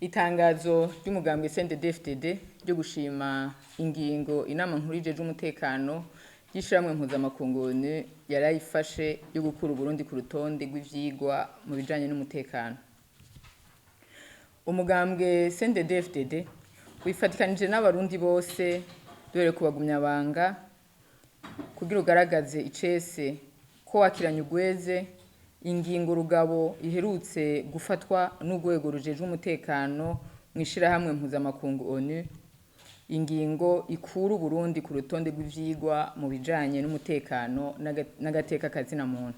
Itangazo ry'umugambwe CNDD-FDD ryo gushima ingingo inama nkuru ijejwe umutekano y'ishirahamwe mpuzamakungu ONU yarayifashe yo gukura Uburundi ku rutonde rw'ivyigwa mu bijanye n'umutekano. Umugambwe CNDD-FDD wifatikanije n'abarundi bose duhereye ku bagumyabanga kugira ugaragaze icese ko wakiranye urweze ingingo rugabo iherutse gufatwa n'urwego rujejwe umutekano mw'ishirahamwe mpuzamakungu ONU, ingingo ikura Uburundi ku rutonde rw'ivyigwa mu bijanye n'umutekano n'agateka kazina muntu.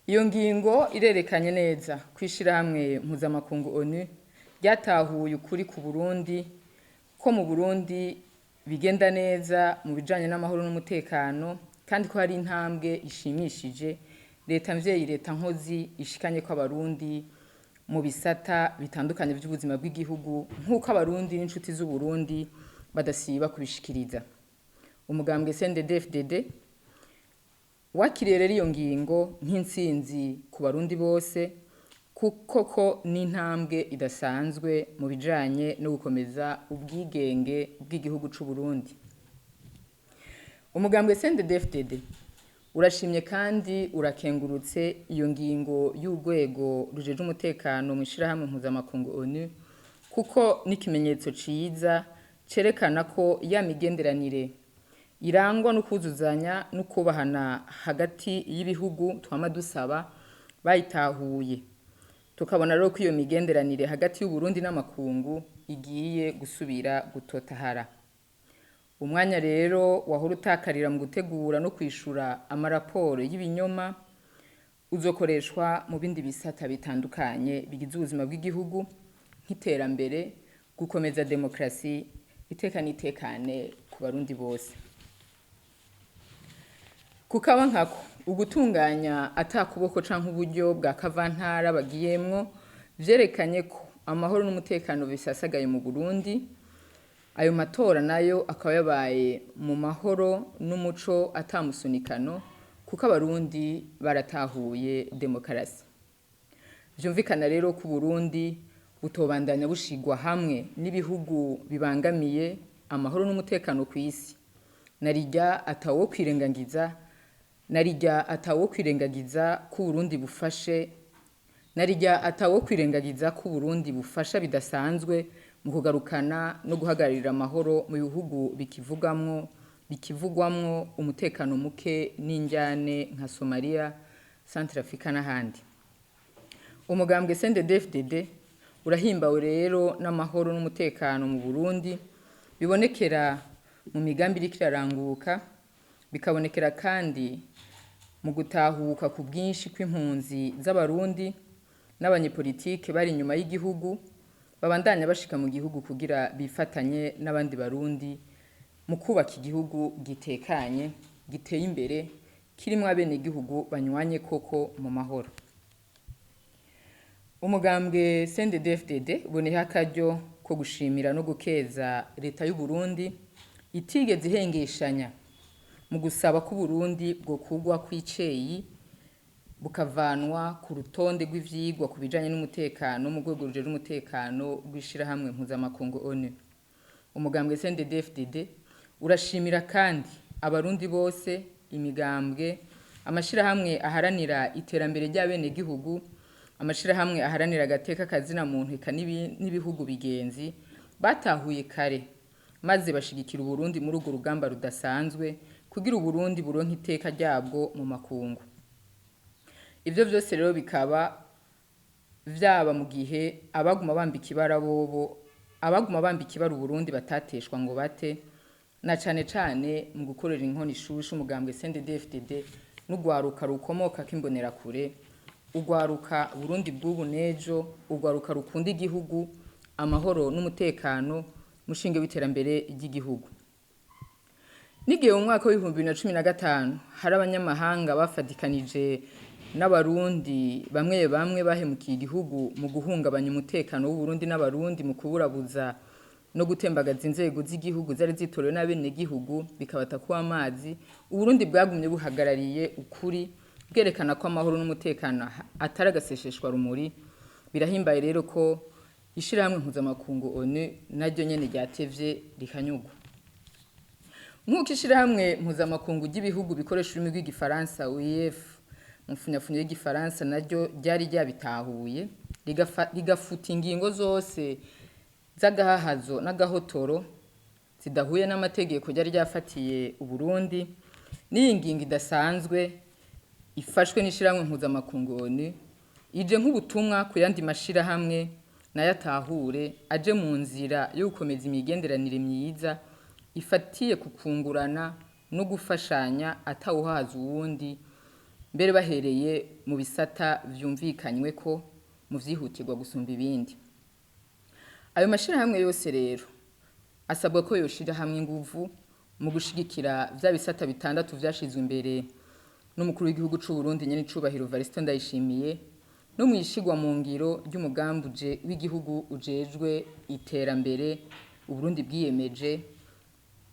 Iyo ngingo irerekanye neza ko ishirahamwe mpuzamakungu ONU ryatahuye ukuri ku Burundi, ko mu Burundi bigenda neza mu bijanye n'amahoro n'umutekano, kandi ko hari intambwe ishimishije leta mvyeyi, leta nkozi ishikanye ko abarundi mu bisata bitandukanye vy'ubuzima bw'igihugu, nk'uko abarundi n'inshuti z'Uburundi badasiba kubishikiriza. Umugambwe CNDD-FDD wakiriye rero iyo ngingo nk'intsinzi ku barundi bose, kuko ko n'intambwe idasanzwe mu bijanye no gukomeza ubwigenge bw'igihugu c'Uburundi. Umugambwe CNDD-FDD urashimye kandi urakengurutse iyo ngingo y'urwego rujejwe umutekano mw'ishirahamwe mpuzamakungu ONU, kuko n'ikimenyetso ciza cerekana ko ya migenderanire irangwa no kwuzuzanya no kubahana hagati y'ibihugu twama dusaba bayitahuye. Tukabona rero ko iyo migenderanire hagati y'Uburundi n'amakungu igiye gusubira gutotahara. Umwanya rero wahora utakarira mu gutegura no kwishura amaraporo y'ibinyoma uzokoreshwa mu bindi bisata bitandukanye bigize ubuzima bw'igihugu, nk'iterambere, gukomeza demokarasi, iteka n'itekane ku barundi bose. Kukaba nkako ugutunganya ata kuboko canke uburyo bwa kavantara bagiyemwo vyerekanye ko amahoro n'umutekano bisasagaye mu Burundi. Ayo matora nayo akaba yabaye mu mahoro n'umuco atamusunikano, kuko abarundi baratahuye demokarasi. Vyumvikana rero ko Uburundi butobandanya bushigwa hamwe n'ibihugu bibangamiye amahoro n'umutekano kw'isi. Narirya atawo kwirengagiza, narirya atawo kwirengagiza ko Uburundi bufashe, narirya atawo kwirengagiza ko Uburundi bufasha bidasanzwe mu kugarukana no guhagararira amahoro mu bihugu bikivugwamwo umutekano muke n'injyane nka Somalia, Centrafrica n'ahandi. Umugambwe CNDD-FDD urahimbawe rero n'amahoro n'umutekano mu Burundi bibonekera mu migambi iriko iraranguka, bikabonekera kandi mu gutahuka ku bwinshi kw'impunzi z'abarundi n'abanyepolitike bari inyuma y'igihugu babandanya bashika mu gihugu kugira bifatanye n'abandi barundi mu kubaka igihugu gitekanye, giteye imbere, kirimwo abenegihugu banywanye koko mu mahoro. Umugambwe CNDD-FDD uboneyeho akaryo ko gushimira no gukeza leta y'u Burundi itigeze ihengeshanya mu gusaba ko Uburundi bwokurwa kw'iceyi bukavanwa ku rutonde rw'ivyigwa ku bijanye n'umutekano mu rwego rujejwe umutekano rw'ishirahamwe mpuzamakungu ONU. Umugambwe CNDD-FDD urashimira kandi abarundi bose, imigambwe, amashirahamwe aharanira iterambere ry'abenegihugu, amashirahamwe aharanira agateka kazina muntu eka n'ibihugu bigenzi batahuye kare maze bashigikira Uburundi muri urwo rugamba rudasanzwe kugira Uburundi buronke iteka ryabwo mu makungu. Ivyo vyose rero bikaba vyaba mu gihe abaguma bambika ibara bobo, abaguma bambika ibara Uburundi batateshwa ngo bate, na cane cane mu gukorera inkono ishushu umugambwe CNDD-FDD n'urwaruka rukomoka k'imbonerakure, urwaruka Burundi bw'ubu n'ejo, urwaruka rukunda igihugu, amahoro n'umutekano, mushinge w'iterambere ry'igihugu. N'igihe mu mwaka w'2015 hari abanyamahanga bafatikanije n'abarundi bamwe bamwe bahemukiye igihugu mu guhungabanya umutekano w'Uburundi n'abarundi mu kuburabuza no gutembagaza inzego z'igihugu zari zitorewe n'abenegihugu bikabata kuba amazi, Uburundi bwagumye buhagarariye ukuri bwerekana ko amahoro n'umutekano atari agaseseshwa rumuri. Birahimbaye rero ko Ishirahamwe mpuzamakungu ONU naryo nyene ryatevye rikanyugwa. Nk'uko ishirahamwe mpuzamakungu ry'ibihugu bikoresha ururimi rw'igifaransa OIF mu mfunyafunyo y'igifaransa naryo ryari ryabitahuye, rigafuta ingingo zose z'agahahazo n'agahotoro zidahuye n'amategeko ryari ryafatiye Uburundi, n'iyi ngingo idasanzwe ifashwe n'ishirahamwe mpuzamakungu ONU ije nk'ubutumwa ku yandi mashirahamwe nayo atahure aje mu nzira yo gukomeza imigenderanire myiza ifatiye ku kungurana no gufashanya atawuhaza uwundi, mbere bahereye mu bisata vyumvikanyweko mu vyihutirwa gusumba ibindi. Ayo mashirahamwe yose rero asabwa ko yoshira hamwe inguvu mu gushigikira vya bisata bitandatu vyashizwe imbere n'umukuru w'igihugu c'u Burundi nyen'icubahiro Evariste Ndayishimiye, no mw'ishigwa mu ngiro ry'umugambi w'igihugu ujejwe iterambere Uburundi bwiyemeje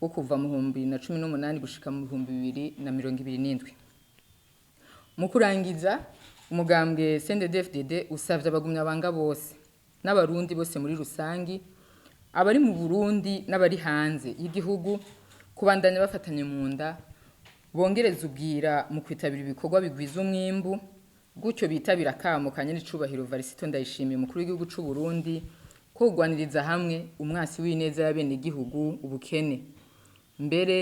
wo kuva mu 2018 gushika mu 2027. Mu kurangiza, umugambwe CNDD-FDD usavye abagumyabanga bose n'abarundi bose muri rusangi, abari mu Burundi n'abari hanze y'igihugu, kubandanya bafatanye mu nda, bongereza ubwira mu kwitabira ibikorwa bigwiza umwimbu, gutyo bitabira akamo ka nyen'icubahiro Evariste Ndayishimiye umukuru w'igihugu c'u Burundi ko kugwaniriza hamwe umwasi w'ineza y'abenegihugu ubukene. Mbere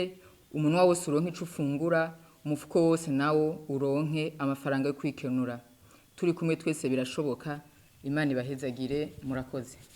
umunwa wose uronke ico ufungura, umufuko wose nawo uronke amafaranga yo kwikenura. Turi kumwe twese birashoboka. Imana ibahezagire, murakoze.